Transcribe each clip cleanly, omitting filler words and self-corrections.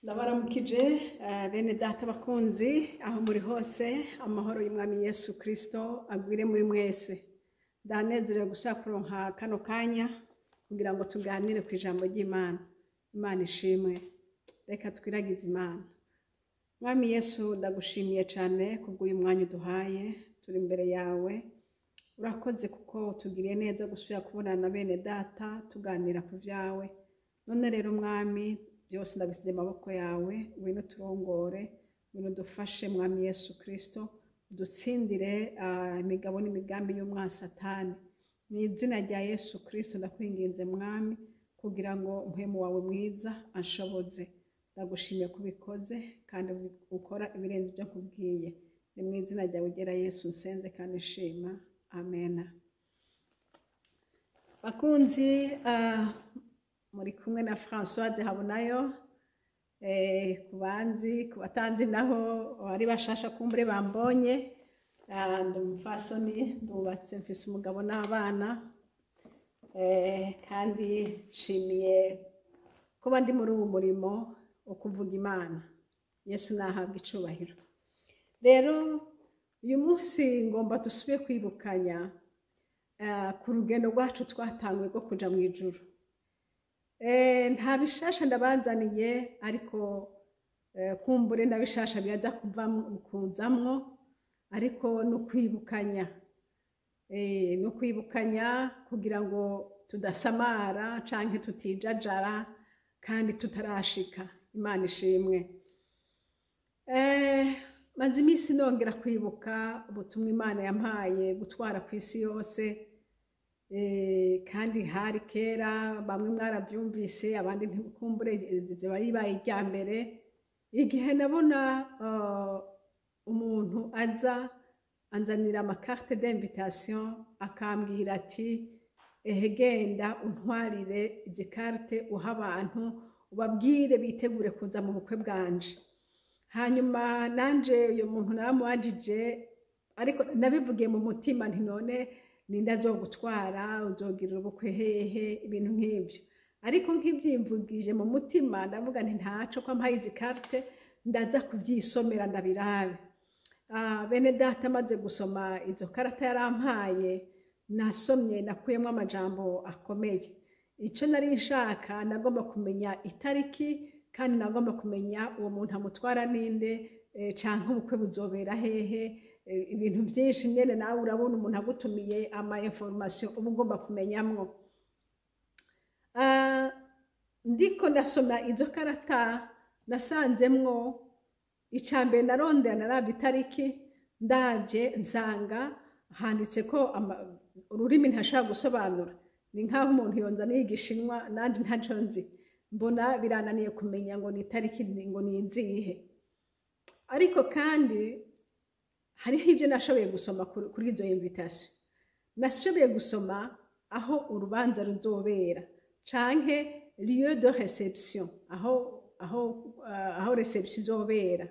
Ndabaramukije bene data bakunzi aho muri hose, amahoro y'Umwami Yesu Kristo agwire muri mwese. Ndanezerewe gusa kuronka kano kanya kugira ngo tuganire ku ijambo ry'Imana. Imana ishimwe. Reka twiragize Imana. Mwami Yesu, ndagushimiye cyane kubw'uyu mwanya uduhaye, turi imbere yawe. Urakoze kuko utugiriye neza gusubira kubonana na bene data tuganira ku vyawe. None rero Mwami, byose ndabisize mu maboko yawe, ngwino turongore, ngwino udufashe Mwami Yesu Kristo, udutsindire imigabo n'imigambi y'umwansi Satani. Mu izina rya Yesu Kristo ndakwinginze Mwami, kugira ngo mpwemu wawe mwiza anshoboze. Ndagushimiye ko ubikoze kandi ukora ibirenze ibyo nkubwiye. Ni mu izina ryawe ugera Yesu nsenze kandi nshima. Amena. Bakunzi, muri kumwe na Françoise Habonayo. Ku banzi, ku batanzi naho bari bashasha kumbure bambonye, ndi umupfasoni, ndubatse, mfise umugabo n'abana, kandi nshimiye kuba ndi muri uwu murimo wo kuvuga Imana. Yesu nahabwa icubahiro. Rero uyu munsi ngomba dusubire kwibukanya ku rugendo rwacu twatanguye rwo kuja mu ijuru. Nta bishasha ndabazaniye, ariko kumbure na bishasha biraza kuzamwo, ariko no kwibukanya, no kwibukanya kugira ngo tudasamara canke tutijajara kandi tutarashika. Imana ishimwe. Maze iminsi nongera kwibuka ubutumwa Imana yampaye gutwara ku isi yose, kandi hari kera bamwe mwaravyumvise, abandi ntikumbure bari baye irya mbere. Igihe nabona umuntu aza anzanira amakarte d'invitation akambwira ati: "Ehe, genda untwarire izi carte uha abantu, ubabwire bitegure kuza mu bukwe bwanje." Hanyuma nanje uyo muntu naramubajije, ariko nabivugiye mu mutima nti: "None ninde azogutwara? Uzogirira ubukwe hehe?" Ibintu nk'ibyo. Ariko nk'ibyimvugije mu mutima, ndavuga nti: "Ntaco, ko ampaye izi carte ndaza kuvyisomera ndabirabe." Bene data, amaze gusoma izo karata yarampaye, nasomye nakuyemo amajambo akomeye. Ico nari nshaka, nagomba kumenya itariki, kandi nagomba kumenya uwo muntu amutwara ninde, canke ubukwe buzobera hehe, ibintu byinshi nyene. Nawe urabona umuntu agutumiye, ama information uba ugomba kumenyamwo. Ndiko ndasoma izo karata, nasanzemwo icambere narondera, naravye itariki, ndavye nsanga handitse ko ururimi ntashobora gusobanura. Ni nk'aho umuntu yonzaniye Igishinwa nanje ntaco nzi, mbona birananiye kumenya ngo ni itariki ngo ni izihe. Ariko kandi hariho ibyo nashoboye gusoma kuri izo invitation. Nashoboye gusoma aho urubanza ruzobera, canke lieu de réception, aho réception izobera.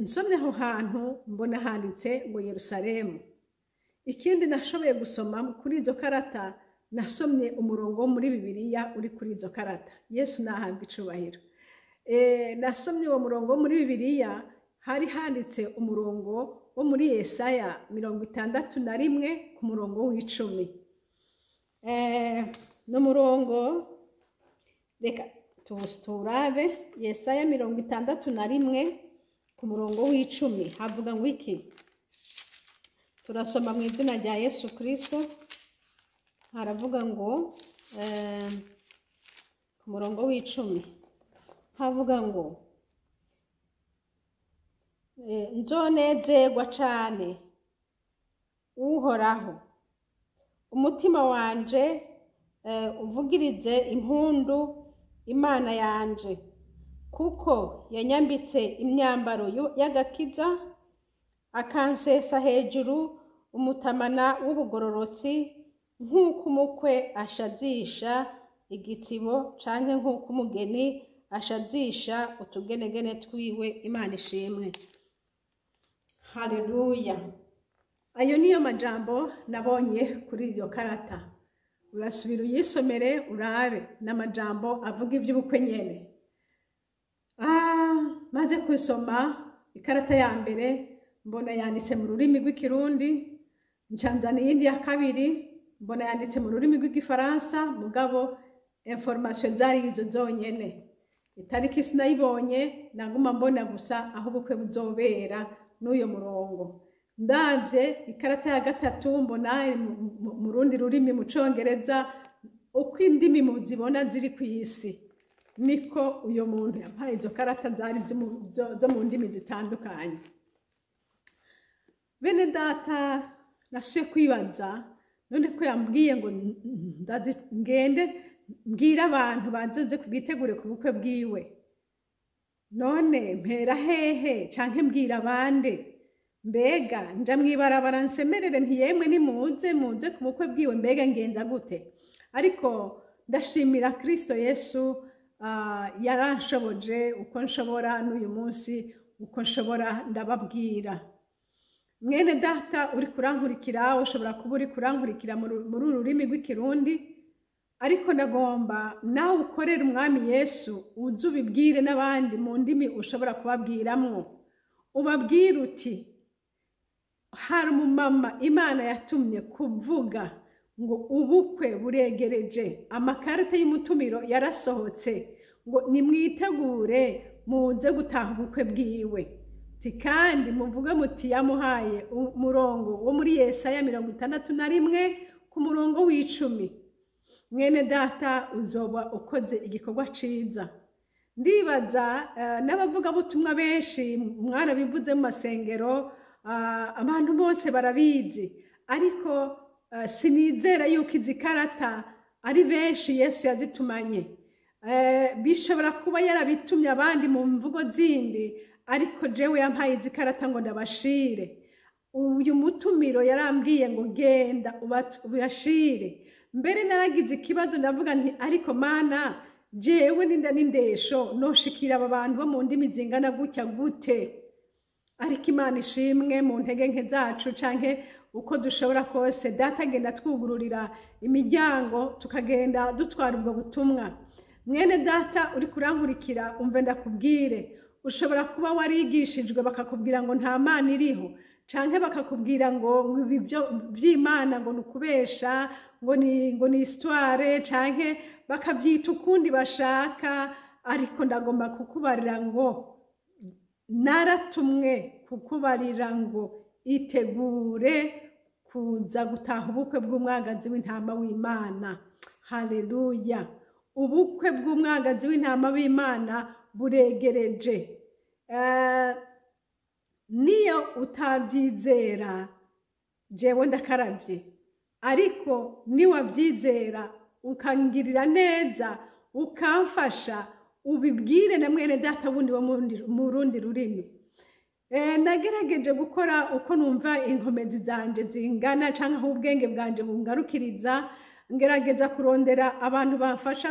Nsomye aho hantu mbona handitse ngo Yerusalemu. Ikindi nashoboye gusoma kuri izo karata, nasomye umurongo wo muri Bibiliya uri kuri izo karata. Yesu nahabwa icubahiro. Nasomye uwo murongo wo muri Bibiliya, hari handitse umurongo wo muri Yesaya 61 ku murongo w'10. N'umurongo, reka turabe Yesaya 61 ku murongo w'10, havuga ngo iki? Turasoma mu izina rya Yesu Kristo. Haravuga ngo, ku murongo w'10 havuga ngo: "Nzonezerwa cane Uhoraho, umutima wanje uvugirize impundu Imana yanje, kuko yanyambitse imyambaro y'agakiza, akansesa hejuru umutamana w'ubugororotsi, nk'uko umukwe ashazisha igitsibo canke nk'uko umugeni ashazisha utugenegene twiwe." Imana ishimwe, haleluya. Ayo niyo majambo nabonye kuri iyo karata. Urasubira uyisomere urabe, n'amajambo avuga iby'ubukwe nyene. Maze gusoma ikarata ya mbere, mbona yanditse mu rurimi rw'Ikirundi. Ncanzana iyindi ya kabiri, mbona yanditse mu rurimi rw'Igifaransa, mugabo information zari izo zonyene. Itariki sinayibonye, naguma mbona gusa aho ubukwe buzobera n'uyo murongo. Ndabye ikarata ya gatatu, mbona mu rundi rurimi, mu Congereza. Uko indimi muzibona ziri ku isi, niko uyo muntu yampaye izo karata zari zo mu ndimi zitandukanye. Bene data, nasuye kwibaza: none ko yambwiye ngo ngende mbwire abantu bazoze bitegure ku bukwe bwiwe, none mpera hehe canke mbwira abande? Mbega nja mw'ibarabara nsemerere nti: "Yemwe, nimuze, muze ku bukwe bwiwe"? Mbega ngenza gute? Ariko ndashimira Kristo Yesu, yaranshoboje uko nshobora n'uyu munsi, uko nshobora ndababwira. Mwene data uri kurankurikira, ushobora kuba uri kurankurikira muri uru rurimi rw'Ikirundi, ariko ndagomba nawe ukorere Umwami Yesu, uze ubibwire n'abandi mu ndimi ushobora kubabwiramwo. Ubabwire uti: "Hari umumama Imana yatumye kuvuga ngo ubukwe buregereje, amakarita y'umutumiro yarasohotse, ngo nimwitegure muze gutaha ubukwe bwiwe." Ti kandi muvuge muti: "Yamuhaye umurongo wo muri Yesaya 61 ku murongo w'10." Mwene data, uzoba ukoze igikorwa ciza. Ndibaza n'abavugabutumwa benshi mwarabivuze mu masengero, abantu bose barabizi, ariko sinizera yuko izi karata ari benshi Yesu yazitumanye. Bishobora kuba yarabitumye abandi mu mvugo zindi, ariko jewe yampaye izi karata ngo ndabashire uyu mutumiro. Yarambwiye ngo: "Genda ubashire." Mbere naragize ikibazo, ndavuga nti: "Ariko Mana, jewe ninda n'indesho, noshikira aba bantu bo mu ndimi zingana gutya gute?" Ariko Imana ishimwe, mu ntege nke zacu canke uko dushobora kose, Data agenda twugururira imiryango, tukagenda dutwara ubwo butumwa. Mwene data uri kurankurikira, umve ndakubwire: ushobora kuba warigishijwe bakakubwira ngo nta Mana iriho, canke bakakubwira ngo ibi by'Imana ngo ni ukubesha, ngo ni histoire, canke bakabyita ukundi bashaka. Ariko ndagomba kukubarira ngo naratumwe kukubarira ngo itegure kuza gutaha ubukwe bw'Umwagazi w'Intama w'Imana. Haleluya! Ubukwe bw'Umwagazi w'Intama w'Imana buregereje. Niyo utabyizera, jewe ndakarabye, ariko niwabyizera ukangirira neza, ukamfasha, ubibwire na mwene data wundi wo mu rundi rurimi. Nagerageje gukora uko numva inkomezi zanje zingana canke aho ubwenge bwanje bungarukiriza, ngerageza kurondera abantu bamfasha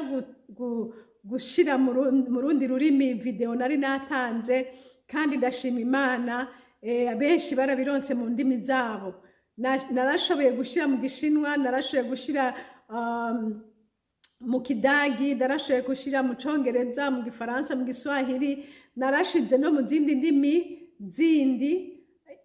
gushira mu rundi rurimi video nari natanze, kandi ndashima Imana, abenshi barabironse mu ndimi zabo. Narashoboye gushira mu Gishinwa, narashoboye gushira mu Kidagi, narashoboye gushira mu Congereza, mu Gifaransa, mu Giswahili, narashize no mu zindi ndimi zindi.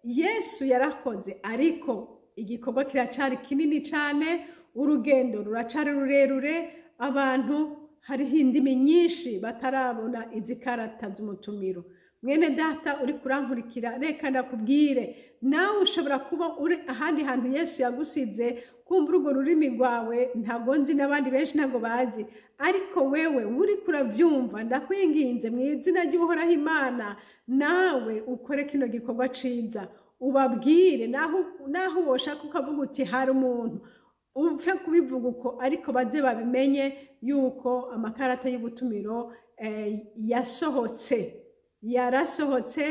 Yesu yarakoze, ariko igikorwa kiracari kinini cane, urugendo ruracari rurerure. Abantu, hariho indimi nyinshi batarabona izi karata z'umutumiro. Mwene data uri kurankurikira, reka ndakubwire: nawe ushobora kuba uri ahandi hantu Yesu yagusize, kumva urwo rurimi rwawe ntabwo nzi, n'abandi benshi ntabwo bazi, ariko wewe uri kurabyumva, ndakwinginze mu izina ry'Uhoraho Imana, nawe ukore kino gikorwa ciza, ubabwire. Naho woshaka ukavuga uti: "Hari umuntu", upfe kubivuga uko, ariko baze babimenye yuko amakarata y'ubutumiro yasohotse, yarasohotse.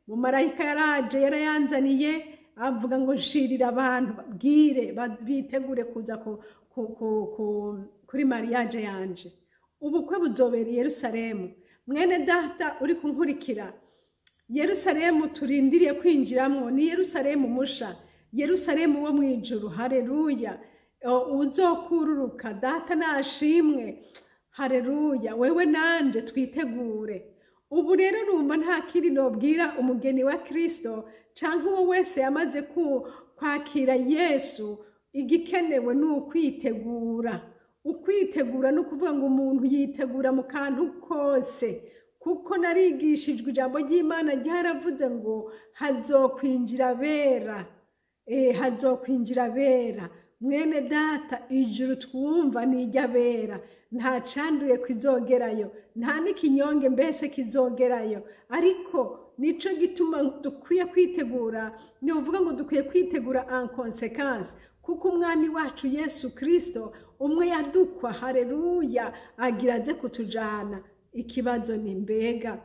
Mumarayika yaraje, yarayanzaniye, avuga ngo: "Nshirira abantu, babwire bitegure kuza kuri mariage yanje." Ubukwe buzobera i Yerusalemu. Mwene data uri kunkurikira, Yerusalemu turindiriye kwinjiramwo ni Yerusalemu musha, Yerusalemu wo mu ijuru. Haleluya! Uzokururuka, Data nashimwe. Haleluya! Wewe nanje twitegure. Ubu rero numva nta kindi nobwira umugeni wa Kristo canke uwo wese yamaze kwakira Yesu. Igikenewe ni ukwitegura. Ukwitegura ni ukuvuga ngo umuntu yitegura mu kantu kose, kuko narigishijwe ijambo ry'Imana ryaravuze ngo hazokwinjira bera. Hazokwinjira bera. Mwene data, ijuru twumva ni iry'abera, nta canduye kizogerayo, nta n'ikinyonge mbese kizogerayo. Ariko nico gituma dukwiye kwitegura, ni uvuga ngo dukwiye kwitegura en conséquence, kuko umwami wacu Yesu Kristo umwe yadukwa, haleluya, agira aze kutujana. Ikibazo ni mbega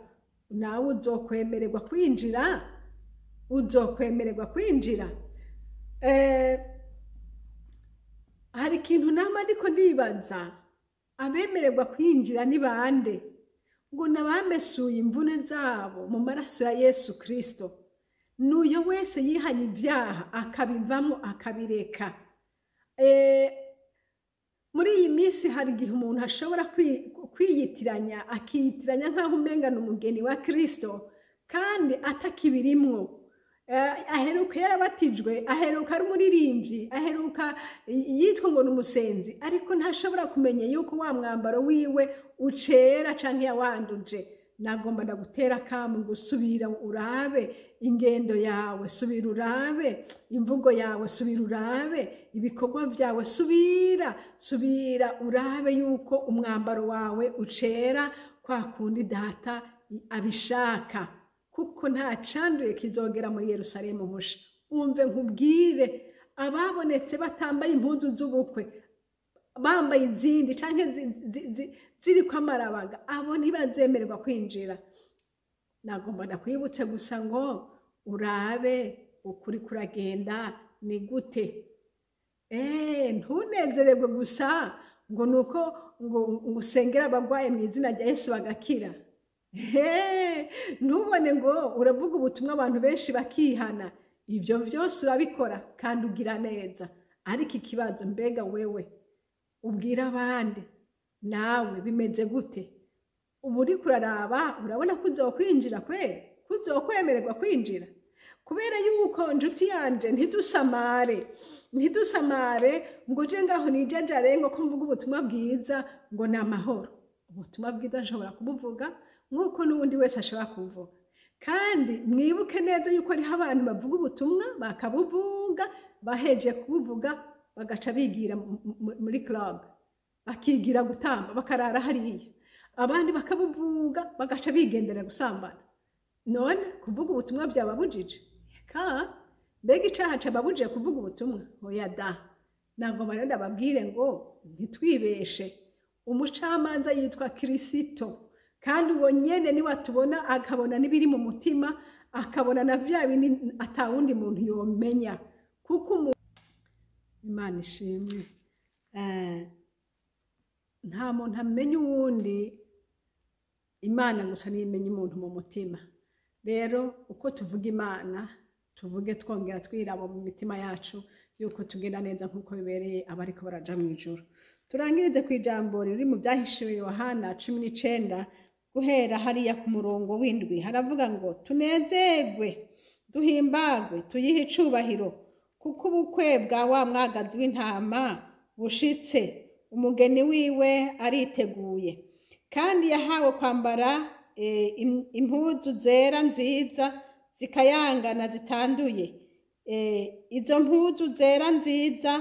nawe uzokwemererwa kwinjira? Uzokwemererwa kwinjira? Hari ikintu nama ariko ndibaza, abemererwa kwinjira ni bande? Ngo nabamesuye imvune zabo mu maraso ya Yesu Kristo. N'uyo wese yihanye ibyaha akabivamo akabireka. Muri iyi minsi hari igihe umuntu ashobora kwiyitiranya, akiyitiranya nk'aho umenga ni umugeni wa Kristo kandi atakibirimwo. Aheruka yarabatijwe, aheruka ari umuririmbyi, aheruka yitwa ngo ni umusenzi, ariko ntashobora kumenya yuko wa mwambaro wiwe ucera canke yawanduje. Nagomba ndagutera akamu ngo subira urabe ingendo yawe, subira urabe imvugo yawe, subira urabe ibikorwa byawe, subira urabe yuko umwambaro wawe ucera kwa kundi data abishaka, kuko nta canduye kizogera muri Yerusalemu musha. Umve nkubwire, ababonetse batambaye impuzu z'ubukwe, bambaye izindi canke ziriko amarabaga, abo ntibazemererwa kwinjira. Nagomba ndakwibutse gusa ngo urabe ukuri kuragenda ni gute. Ntunezererwe gusa ngo nuko ngo usengera abagwaye mu izina rya Yesu bagakira. Ntubone ngo uravuga ubutumwa abantu benshi bakihana. Ivyo vyose urabikora kandi ugira neza, ariko ikibazo mbega wewe ubwira abandi nawe bimeze gute? Ubu uriko uraraba, urabona ko uzokwinjira kweri, ko uzokwemererwa kwinjira? Kubera yuko njuti yanje, ntidusamare ngo je ngaho nijajare ngo ko mvuga ubutumwa bwiza ngo ni amahoro. Ubutumwa bwiza nshobora kubuvuga nk'uko n'uwundi wese ashobora kubuvuga. Kandi mwibuke neza yuko hariho abantu bavuga ubutumwa bakabuvuga, baheje kubuvuga bagaca bigira muri club, bakigira gutamba, bakarara hariya. Abandi bakabuvuga bagaca bigendera gusambana. None kuvuga ubutumwa byababujije? Ka mbega icaha cababujije kuvuga ubutumwa? Oya da. Nagomba rero ndababwire ngo ntitwibeshe. Umucamanza yitwa Kristo, kandi uwo nyene niwe atubona, akabona n'ibiri mu mutima, akabona na vya bindi atawundi muntu yomenya. Kuko Imana ishimwe. Nta muntu amenya uwundi, Imana gusa niyo imenya umuntu mu mutima. Rero uko tuvuga Imana, tuvuge twongera twiraba mu mitima yacu yuko tugenda neza nk'uko bibereye abariko baraja mu ijuru. Turangirize ku ijambo riri mu Byahishuwe Yohana 19 guhera hariya ku murongo w'indwi. Haravuga ngo tunezerwe, duhimbagwe, tuyihe icubahiro, kuko ubukwe bwa wa mwagazi w'intama bushitse, umugeni wiwe ariteguye. Kandi yahawe kwambara impuzu zera nziza zikayangana zitanduye. Izo mpuzu zera nziza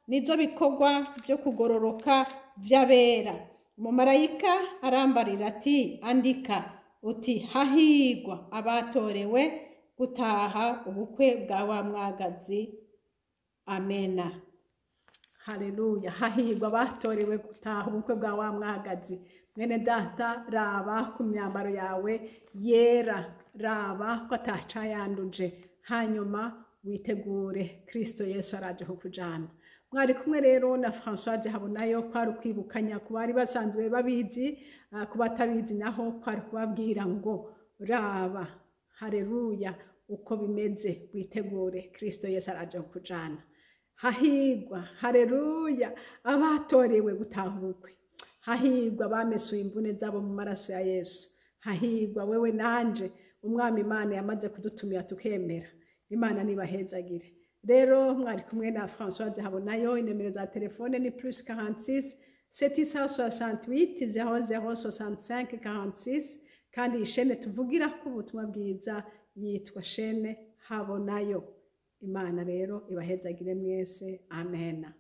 nizo bikorwa byo kugororoka vy'abera. Umumarayika arambarira ati andika uti hahigwa abatorewe gutaha ubukwe bwa wa mwagazi. Amena. Haleluya. Hahigwa abatorewe gutaha ubukwe bwa wa mwagazi. Mwene data, raba ku myambaro yawe yera, raba ko atacayanduje, hanyuma witegure, Kristo Yesu araje kukujana. Mwari kumwe rero na Françoise Habonayo, kwari ukwibukanya ku bari basanzwe babizi, ku batabizi naho kwari kubabwira ngo raba, haleluya, uko bimeze, witegure, Kristo Yesu araje kukujana. Hahigwa, haleluya, abatorewe gutaha ubukwe. Hahigwa bamesuye imvune zabo mu maraso ya Yesu. Hahigwa wewe nanje Umwami Imana yamaze kudutumira tukemera. Imana nibahezagire. Rero mwari kumwe na Françoise Habonayo. Inomero za telefone ni +46 768 00 65 46. Kandi iyi shene tuvugira ko ubutumwa bwiza yitwa shene Habonayo. Imana rero ibahezagire mwese. Amena.